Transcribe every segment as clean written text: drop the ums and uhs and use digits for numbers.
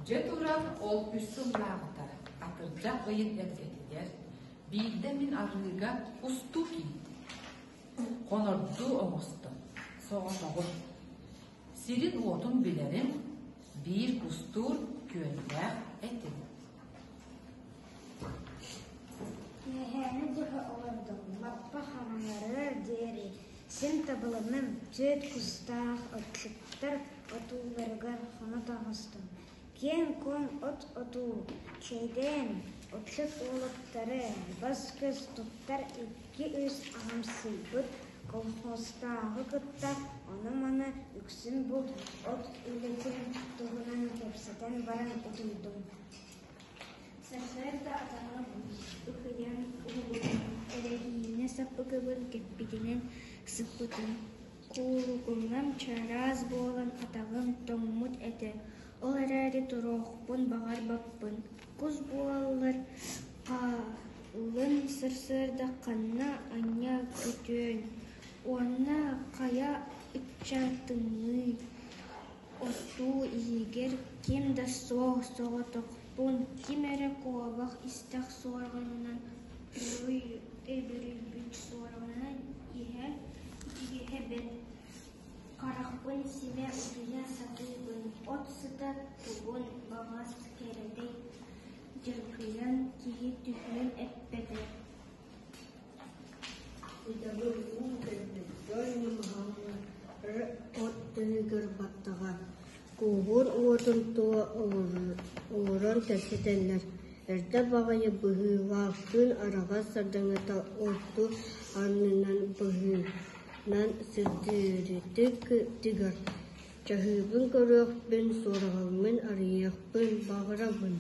Дьэ туран ол үс сыллааҕыта атырдьах ыйын эргэтигэр биирдэ мин арыыга кустуу киирдим. Хонордуу оҥостон, соҕотоҕун. Сирин-уотун билэрим, биир кустуур күөллээх этим. Киэһээни быһа олордум, лаппа хараҥарыар диэри син табылынным, түөрт кустаах отчуттар отууларыгар хоно таҕыстым. Киэҥ-куоҥ от отуу, чэйдээн, отчут уолаттары бас-көс туттар икки-үс аҕамсыйбыт колхозтааҕы кытта ону-маны үксүн булт от үлэтин туһунан кэпсэтэн баран утуйдум. Сарсыарда атаҕым ыкыйан уһугуннум, эрэһиинэ саппыкыбын кэппитинэн сыппытым, куулугуҥҥам чараас буолан атаҕым тоҥмут этэ, ол эрээри туруохпун баҕарбаппын, кус буоллар хаалын сарсыарда ханна анньа көтүөн уонна хайа ыччатыҥый Отуу иһигэр ким да суох, соҕотохпун, ким эрэ куобах истэх суорҕанынан бүрүйбүт суорҕанынан иһэ итигэһэ бэрт, харахпын симэ утуйа сатыыбын, от сыта тугун баҕас кэрэтэй дьыркыйан киһи түһүөн эппэтэ Ыйдабыр уу кэлбит, дьон ньамаһалара от таһыгар баттаҕа, куоһур уотун тула олорон кэпсэтэллэр, эрдэ баҕайы быһыылаах күн араҕас сардаҥата оту аннынан быһыынан сирдииритик тыгар, чаһыыбын көрүөхпүн, суорҕаммын арыйыахпын баҕарабын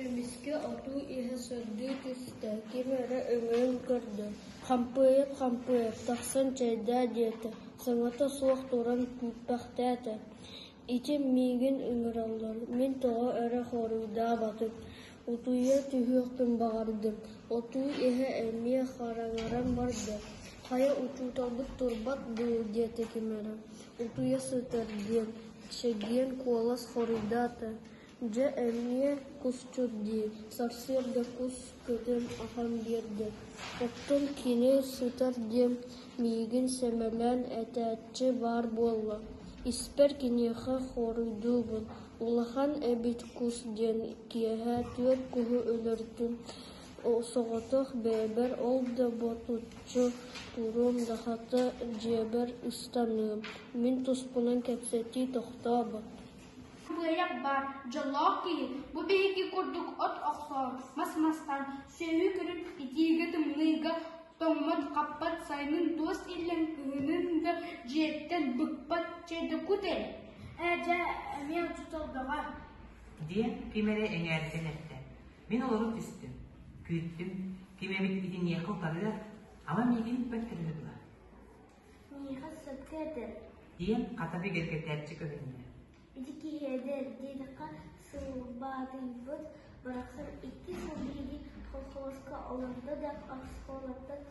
Эмискэ отуу иһэ сырдыы түстэ, ким эрэ өҥөйөн көрдө, «Хампыайап, Хампыайап, тахсан чэйдээ» диэтэ, саҥата суох туран күүппэхтээтэ. Ити миигин ыҥыраллар, мин тоҕо эрэ хоруйдаабатым, утуйа түһүөхпүн баҕардым, отуу иһэ эмиэ хараҥаран барда, «Хайа, учууталбыт турбат дуу» диэтэ ким эрэ, «Утуйа сытар» диэн чэгиэн куолас хоруйдаата Дьэ эмиэ кусчут дии, сарсыарда кус көтөн ахан биэрдэ, оттон кини сытар диэн миигин сэмэлээн этээччи баар буолла, испэр киниэхэ хоруйдуубун, улахан эбит кус диэн киэһэ түөрт куһу өлөрдүм, соҕотох бэйэбэр ол да ботуччу туруом да хата дьиэбэр ыстаныам, мин туспунан кэпсэтии тохтообот Быайах баар, дьоллоох киһи, бу биһиги курдук от охсоон, мас мастаан, сүөһү көрөн итиигэ-тымныыга тоҥмот-хаппат, сайынын туос иллэҥ, кыһынын да дьиэттэн быкпат чэйдэ кут эр. Ээ дьэ, эмиэ учуутал бөҕө диэн ким эрэ эҥээрдэн эттэ. Мин олоро түстүм, күүттүм, ким эбит итиниэхэ утарыа, ама миигин ыппаттар дуо? Миэхэ сөпкө этэр диэн хата бигэргэтээччи көһүннэ. Ити киһи эдэр диэтэххэ сылбаатыйбыт барахсан икки сыл биһиги колхозка олордо да оскуолаттан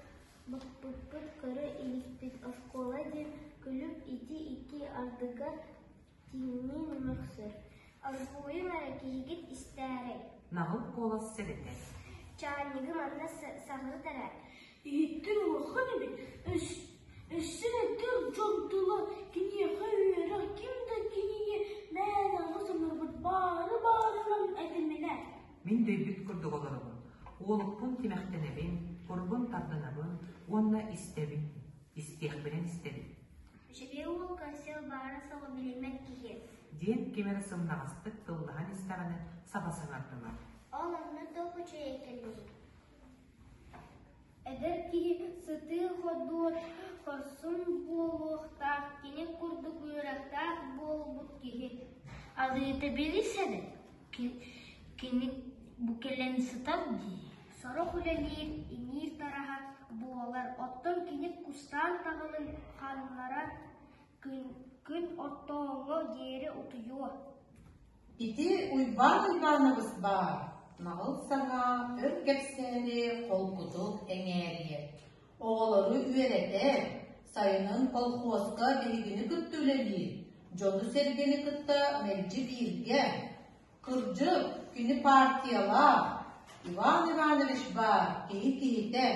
баппыппыт көрө иликпит оскуола диэн күлүк ити икки ардыгар Тииҥниин мөхсөр, оргууйуҥ эрэ киһигит истээрэй Наҕыл куолас сэрэтэр Чаанньыгы манна саҕырыт эрэ Иһиттэр улахан эбит, өссө эдэр дьон тыла киниэхэ үөрэх ким да кинини мээнэҕэ санарбыт баары-баарынан этиминэ Мин дөйбүт курдук олоробун, уолукпун тимэхтэнэбин, курбун тардынабын уонна истэбин, истиэхпинэн истэбин Үчүгэй уол косил баара-суоҕа билиммэт киһи диэн ким эрэ сымнаҕастык тыллаһан истэҕинэ саба саҥардылар. Ол онно туох үчүгэй кэллий? Эдэр киһи сытыы-ходуот, хорсун буолуохтаах, кини курдук үөрэхтээх буолбут киһи. Алыыта билисэбит, кини бу кэлэн сытар дии. Сорох үлэлиир, иҥиир тараһа буолар, оттон кини кустаан таҕылын ханнара күн ортооҥҥо диэри утуйуо. Ити Уйбаан Уйбаанабыс баар, наҕыл саҥа, өр кэпсээни холкутук эҥээрийэр. Оҕолору үөрэтэр, сайынын колхуоска биһигини кытта үлэлиир, дьону-сэргэни кытта мэлдьи бииргэ. Кырдьык, кини партиялаах, Иван Иванович баар киһи киһитэ,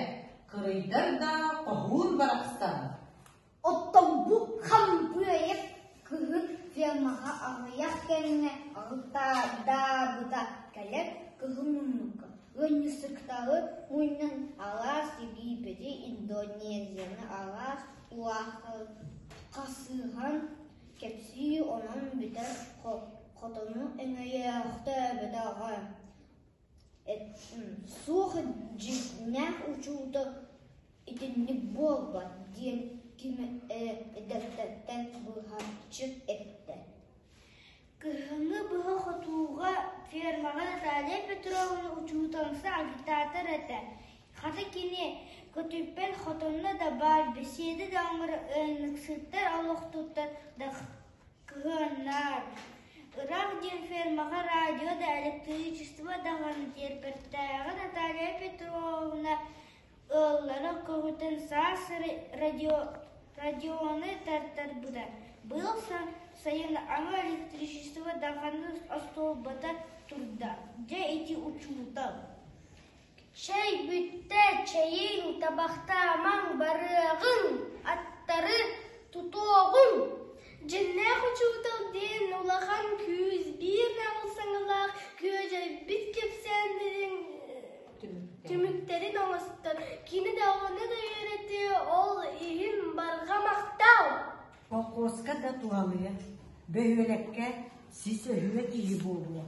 кырыйдар да хоһуун барахсан. Оттон бу Хампыайап кыһын фермаҕа аҕыйах кэмҥэ алтадаабыта кэлэр кыһыл муннукка ыанньыксыттары мунньан алаас Египети, Индонезияны алаас улаахтары хасыһан кэпсии онон бүтэр хотону өҥөйөөхтөөбөтөҕө Суох дьиҥнээх учуутал итинник буолбат диэн ким эрэ эдэрдэртэн быһаччы эттэ. Кыһыҥҥы быһа хотууга фермаҕа Наталья Петровна учууталса агитатор этэ. Хата кини көтүппэт хотонно да баар, бэсиэдэ да оҥорор ыанньыксыттар олохтуттар да кыһыаннар. Ыраах диэн фермаҕа радио да электричество даҕаны тиэрпэттээҕи Наталья Петровна ыаллара көһүтэн саас радио, радионы тартарбыта. Быйыл сайын аны электричество даҕаны остуолбата турда. Дьэ ити учуутал. Чэй бүттэ, чэйиҥ, табахтаамаҥ, барыаҕыҥ, аттары тутуоҕуҥ. Дьиҥнээх учуутал диэн улахан күүс, биир наҕыл саҥалаах күөдьэйбит кэпсээннэрин түмүктэрин оҥостор, кини да оҕону да үөрэтиэ, ол иһин барҕа махтал! Холкуоска да туһалыа, бөһүөлэккэ сис өһүө киһи буолуо.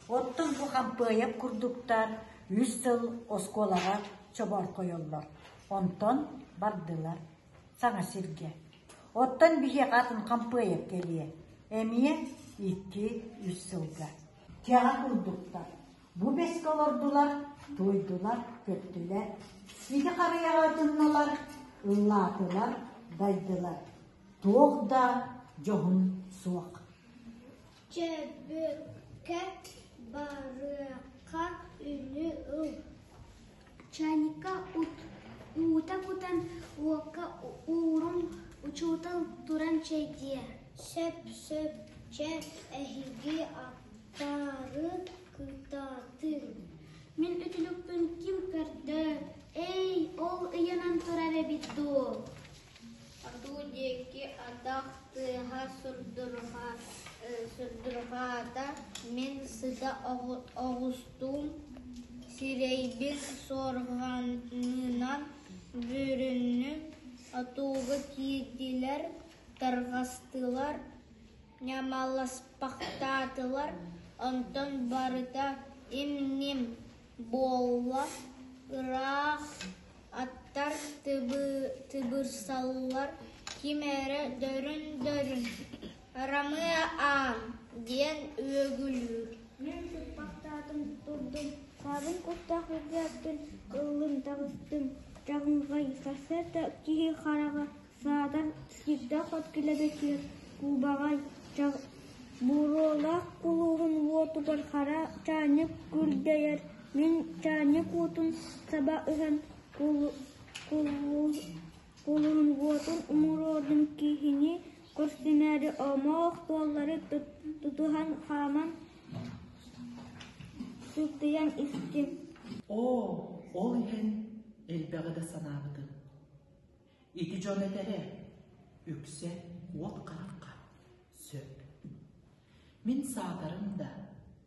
Оттон бу Хампыайап курдуктар үс сыл оскуолаҕа чобоорхойоллор, онтон бардылар саҥа сиргэ. Оттон биһиэхэ атын Хампыайап кэлиэ, эмиэ икки-үс сылга. Кэҕэ курдуктар. Бу бэскэ олордулар, туойдулар, көттүлэр. Ити харыйаҕа ытыннылар, ыллаатылар, дайдылар. Туох да дьоһун суох. Чөбүккэ барыахха үнү ыл Чайникка уута кутан уокка уурун, учуутал туран чэйдиэ Сөп-сөп, чэ, эһиги аттары кытаатыҥ Мин үтүлүкпүн ким көрдө? Эй, ол ыйанан турар эбит дуу? Отуу диэки атах тыаһа сурдурҕаата, мин сыта оҕустум, сирэйбин суорҕанынан бүрүннүм, отууга киирдилэр, тарҕастылар, ньамаласпахтаатылар, онтон барыта им-ньим буолла, ыраах Аттар тыбырсаллар, ким эрэ дөрүн-дөрүн «Рамыа-аам» диэн үөгүлүүр. Мин сыппахтаатым турдум, саабын куттаах үргээппин ыллым таҕыстым, чаҕылҕай сарсыарда киһи хараҕа саатар кирдээх от килэбэчийэр куубаҕай буруолаах кулуһун уотугар хара чаанньык күрдэйэр, мин чаанньык уотун саба ыһан кулуһун уотун умуруордум киһини көрсүмээри омоох суоллары тутуһан хааман сылтыйан истим. Оо, ол иһин элбэҕи да санаабытым. Ити дьон этэрэ, үксэ уот харахха сөп. Мин саатарым да,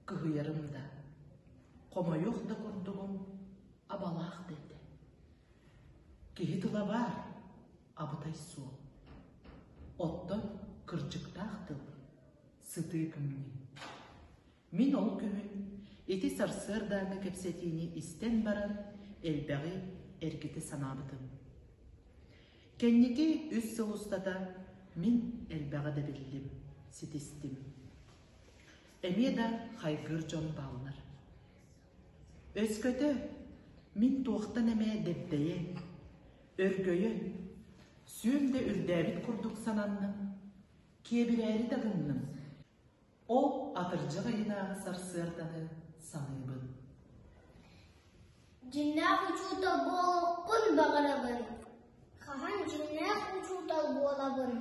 кыһыйарым да, хомойуох да курдугум абалаах да этэ. Киһи тыла баар, абытай суол. Оттон кырдьыктаах тыл сытыы кымньыы. Мин ол күһүн ити сарсыардааҥҥы кэпсэтиини истэн баран элбэҕи эргитэ санаабытым. Кэнники үс сыл устата мин элбэҕи да биллим, ситистим. Эмиэ да хайгыыр дьон бааллар. Өскөтө мин туохтан эмэ дэбдэйэн, өргөйөн, сүөм да үрдээбит курдук сананным, киэбирээри да гынным, Ол атырдьах ыйынааҕы сарсыарданы саныыбын. Дьиҥнээх учуутал буолуохпун баҕарабын. Хаһан дьиҥнээх учуутал буолабын?